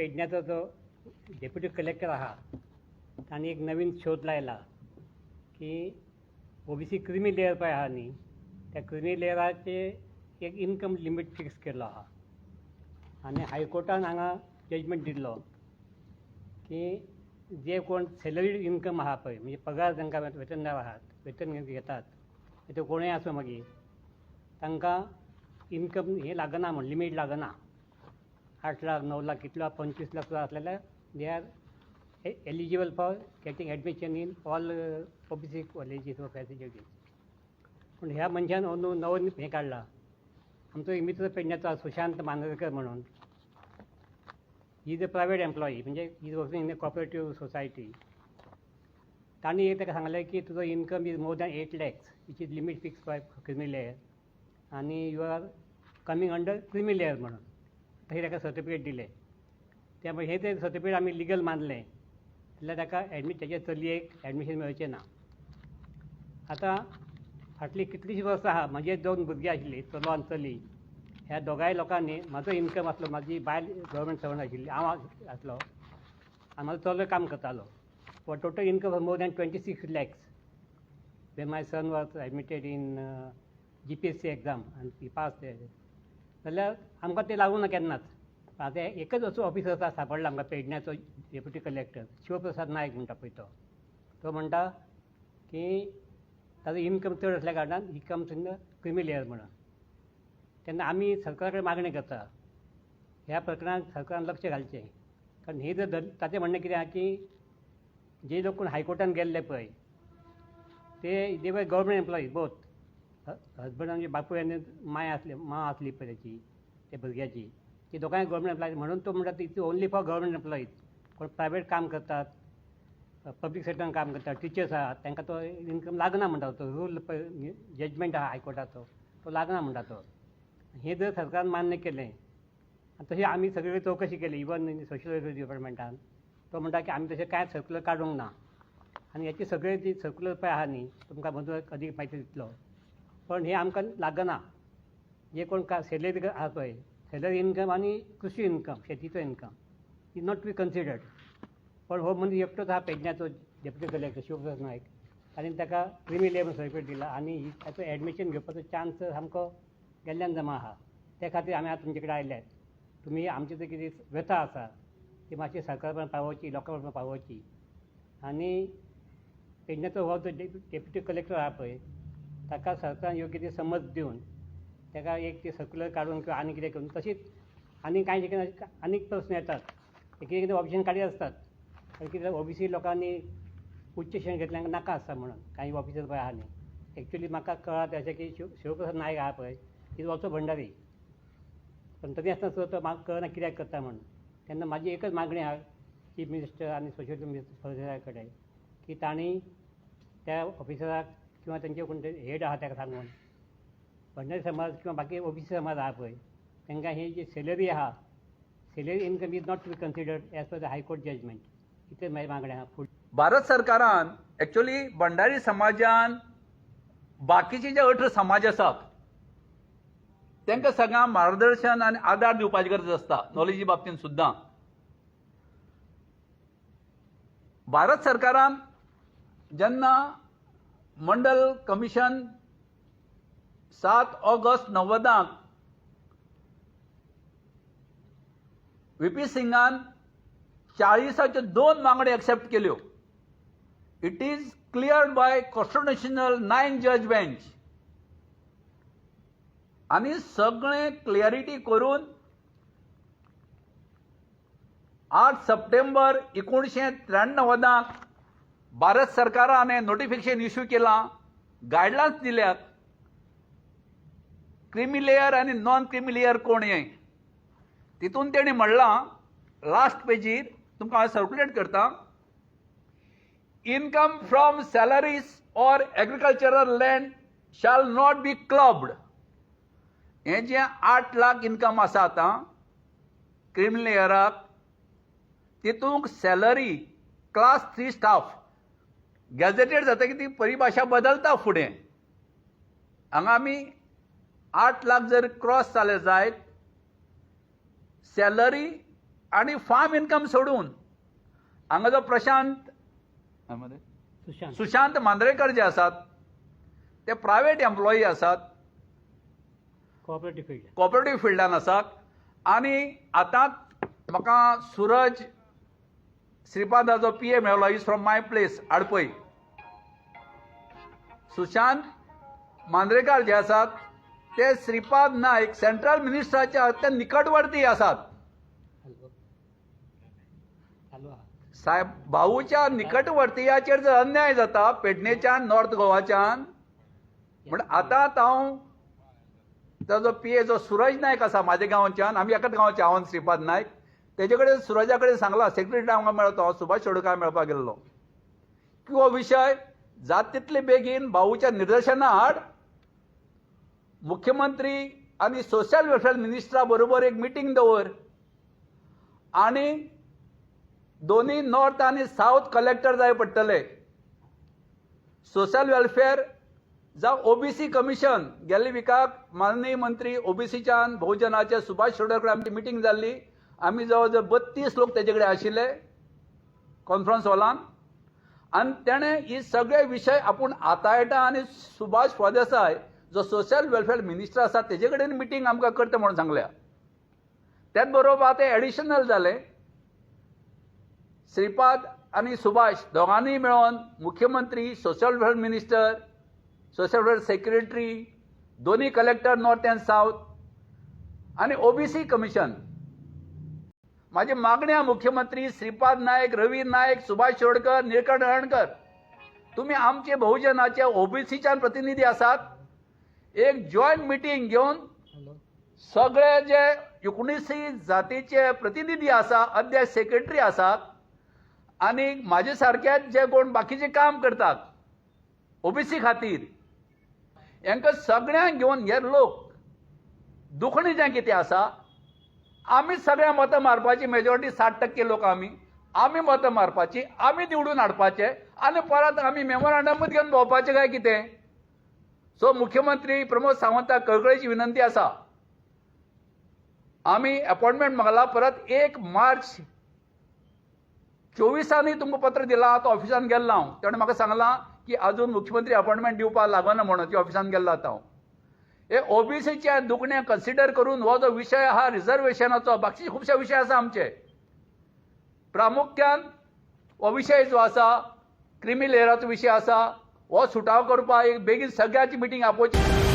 पेडण्याचो जो deputy collector आहा तांणी एक नवीन शोध लायला की ओबीसी क्रिमी लेयर पळय आहा न्ही, त्या क्रिमी लेयराचे एक इनकम लिमीट फिक्स केल्लो आहा आनी हायकोर्टान हांगा जजमेंट दिल्लो की जे कोण सॅलरीड इनकम आहा पळय, म्हणजे पगार तांकां वेतनदार आहात, वेतन घेतात, ते कोणूय आसूं मागीर तांकां इनकम हें लागना म्हण, लिमीट लागना. 8 लाख 9 लाख कितलो 25 लाख सुद्दां आसले जाल्यार they are eligible for getting admission in all OBC colleges or facilities. पूण ह्या मनशान अंदू नवो हें काडला. आमचो एक मित्र पेडण्याचो सुशांत मांद्रेकर म्हणून, he is a private employee, म्हणजे he is working in a cooperative society. तांणी एक ताका सांगलें की तुजो income is more than 8 lakhs which is limit fix by creamy layer आनी you are coming under creamy layer म्हणून. तशें ताका सर्टिफिकेट दिलें. त्यामुळे हे ते सर्टिफिकेट आमी लिगल मानलें जाल्यार ताका ताच्या चलयेक एडमिशन मेळचें ना. आतां फाटलीं कितलींशीं वर्सां आहा, म्हजे 2 भुरगीं आशिल्लीं, चलो आनी चली. ह्या दोगांय लोकांनी म्हाजो इनकम आसलो, म्हाजी बायल गव्हर्मेंट सर्वंट आशिल्ली, हांव आसलो आनी म्हाजो चलो काम करतालो. But total income was more than 26 lakhs when my son was admitted in GPSC exam आनी he pass. जाल्यार आमकां तें लागूं ना केन्नाच. आतां एकच असो ऑफिसर आसा सापडला आमकां पेडण्याचो डेप्युटी कलेक्टर शिवप्रसाद नायक म्हणटा पळय तो, तो म्हणटा की ताजो इनकम चड आसल्या कारणान he comes in the creamy layer म्हणून. तेन्ना आमी सरकारा कडेन मागणी करता ह्या प्रकरणांत सरकारान लक्ष घालचें, कारण हे जर ताचें म्हणणें कितें आहा की जे लोक कोण हायकोर्टान गेल्ले पळय ते they were government employees both, husband आनी बापूय आनी माय आसली, मां आसली पळय ताची त्या भुरग्याची, ती दोगांय गव्हर्मेंट एम्प्लॉईज म्हणून तो म्हणटा it's only for government employees. कोण प्रायवेट काम करतात, पब्लीक सेक्टरान काम करतात, टिचर्स आहात, तांकां तो इनकम लागना म्हणटा तो रूल पळय जजमेंट आहा हायकोर्टाचो तो लागना म्हणटा तो. हें जर सरकारान मान्य केलें आनी तशें आमी सगळी चवकशी केली इवन सोशल वेलफेअर डिपार्टमेंटान, तो म्हणटा की आमी तशें कांय सर्कुलर काडूंक ना आनी हेची सगळे जी सर्कुलर पळय आहा न्ही तुमकां मदीं अदीक म्हायती दितलो, पण हें आमकां लागना. जे कोण सॅलरी आहा पळय, सॅलरी इनकम आनी कृशी इनकम, शेतीचो income is not to be considered. पण हो मनीस एकटोच आहा पेडण्याचो डेप्युटी कलेक्टर शिवप्रसाद नायक, आनी ताका क्रिमी लेयर सर्टिफिकेट दिला आनी ताचो एडमिशन घेवपाचो चान्स सामको गेल्ल्यान जमा आहा. त्या खातीर आमी आतां तुमचे कडेन आयल्यात. तुमी आमची जे कितें व्यथा आसा ती मातशी सरकार पर्यंत पावोवची, लोकां पर्यंत पावोवची. आनी पेडण्याचो हो जो डेप्युटी कलेक्टर आहा पळय ताका सरकारान योग्य ती समज दिवन ताका एक ती सर्कुलर काडून किंवा आनी कितें करून, तशीच आनी कांय ठिकाणी आनीक प्रस्न येतात, एक एकदां ऑब्जेक्शन काडीत आसतात, कारण कितें ओबीसी लोकांनी उच्च शिक्षण घेतल्यार नाका आसता म्हणून कांय ऑफिसर पळय आहा न्ही. एक्चुली म्हाका कळ्ळां तें अशें की शिवप्रसाद नायक आहा पळय is also Bhandari, पण तरी आसतना सुद्दां तो म्हाका कळना कित्याक करता म्हणून. तेन्ना म्हाजी एकच मागणी आहा चीफ मिनिस्टर आनी सोशल मिनिस्टर कडेन की तांणी त्या ऑफिसराक किंवा तेंचे कोण ते हेड आहा ताका सांगून भंडारी समाज किंवा बाकी ओबीसी समाज आहा पळय तांकां ही जी सॅलरी आहा, salary income is not to be considered as per the high court judgment. इतलें म्हाजी मागणें आहा. भारत सरकारान एक्चुअली भंडारी समाजान बाकीचे जे 18 समाज आसात तांकां सगळ्यांक मार्गदर्शन आनी आदार दिवपाची गरज आसता नॉलेजी बाबतींत सुद्दां. भारत सरकारान जेन्ना Mandal commission 7 August 90 V P सिंगान 40च्यो 2 मागण्यो एक्सेप्ट केल्यो. It is cleared by constitutional 9 जज बेंच आनी सगळें क्लियरिटी करून 8 सप्टेंबर 1993 भारत सरकारान नोटिफिकेशन इश्यू केलां, गायडलायन्स दिल्यात क्रिमी लेयर आनी नॉन क्रिमी लेयर कोण हे. तितून तेणी म्हणलां लास्ट पेजीर तुमकां हांव सर्कुलेट करता, income from salaries or agricultural land shall not be clubbed. हें जें 8 लाख इनकम आसा आतां क्रिमी लेयराक, तितूंक सॅलरी क्लास 3 स्टाफ गॅझेटेड जातकीर ती परिभाशा बदलता फुडें. हांगा आमी 8 लाख जर क्रॉस जाले जायत, सॅलरी आनी फार्म इन्कम सोडून हांगा जो प्रशांत सुशांत सुशांत मांद्रेकर जे आसात, ते प्रायवेट एम्प्लॉई आसात. Cooperative field. कॉपरेटीव फिल्डान आसात. आनी आतां म्हाका सुरज श्रीपादाचो पी ए मेळ्ळो, is from my place, Adpai. Sushant Mandrekar जे आसात ते श्रीपाद नायक सेंट्रल मिनिस्टराचे अत्यंत निकटवर्ती आसात. हॅलो, चालू आहा. साहेब, भाऊच्या निकटवर्तीयाचेर जर अन्याय जाता पेडणेच्यान, नॉर्थ गोवाच्यान, म्हण आतां हांव ताजो पी ए जो सुरज नायक आसा म्हाज्या गांवच्यान, आमी एकाच गांवचे, हांव आनी श्रीपाद नायक, तेजे कडेन, सुरजा कडेन सांगलां. सेक्रेटरी आमकां मेळ्ळो तो, हांव सुभाष शिरोडकार मेळपाक गेल्लो, की हो विशय जात तितले बेगीन भाऊच्या निदर्शना हाड, मुख्यमंत्री आनी सोशल वेलफेअर मिनिस्टरा बरोबर एक मिटींग दवर आनी दोनी नॉर्थ आनी सावथ कलेक्टर जाय पडटले. सोशल वेलफेअर जावं ओबीसी कमिशन, गेल्ले विकाक माननीय मंत्री ओबीसीच्यान बहुजनाचे सुभाष शिरोडकर आमची मिटींग जाल्ली. आमी जवळ जवळ 32 लोक तेजे कडेन आशिल्ले कॉन्फरन्स हॉलान आनी तेणें ही सगळे विशय आपूण हाताळटा आनी सुभाष फळदेसाय जो सोशल वेलफेअर मिनिस्टर आसा तेजे कडेन मिटींग आमकां करता म्हणून सांगल्या. त्याच बरोबर आतां एडिशनल जालें, श्रीपाद आनी सुभाष दोगांनी मेळोन मुख्यमंत्री, social welfare minister, social welfare secretary, दोन्ही कलेक्टर नॉर्थ अँड सावथ आनी ओबीसी कमिशन. माझी मागणी आहे, मुख्यमंत्री श्रीपाद नायक, रवी नायक, सुभाष शिरोडकर, निळकंठ हळर्णकर, तुम्ही आमचे बहुजनाचे ओबीसीच्या प्रतिनिधी आसात. एक जॉयंट मिटींग घेवन हॅलो. सगळे जे 19 जातीचे प्रतिनिधी आसा, अध्यक्ष, सेक्रेटरी आसात आनी म्हाजे सारक्याच जे कोण बाकीचे काम करतात ओबीसी खातीर, हांकां सगळ्यांक घेवन हे लोक दुखणी जें कितें आसा, आमी सगळ्या मतां मारपाची. मेजॉरिटी 60% लोक आमी, आमी मतां मारपाची, आमी निवडून हाडपाचे आनी परत आमी मेमोरांडमूच घेवन भोंवपाचें काय कितें? सो मुख्यमंत्री प्रमोद सावंताक कळकळीची विनंती आसा. आमी अपॉइंटमेंट मागला परत. 1 मार्च 24 तुमकां पत्र दिलां. आतां ऑफिसान गेल्लो हांव, तेणें म्हाका सांगलां की अजून मुख्यमंत्री अपॉइंटमेंट दिवपाक लागना म्हणून. ती ऑफिसान गेल्लो आतां हांव. हे ओबीसीचे दुखणें कन्सिडर करून हो जो विशय आहा रिजर्वेशनाचो, बाकीचे खुबशे विशय आसा आमचे, प्रामुख्यान हो विशय जो आसा, क्रिमी लेयराचो विशय आसा, हो सुटाव करपाक एक बेगीन सगळ्याची मिटींग आपोवची.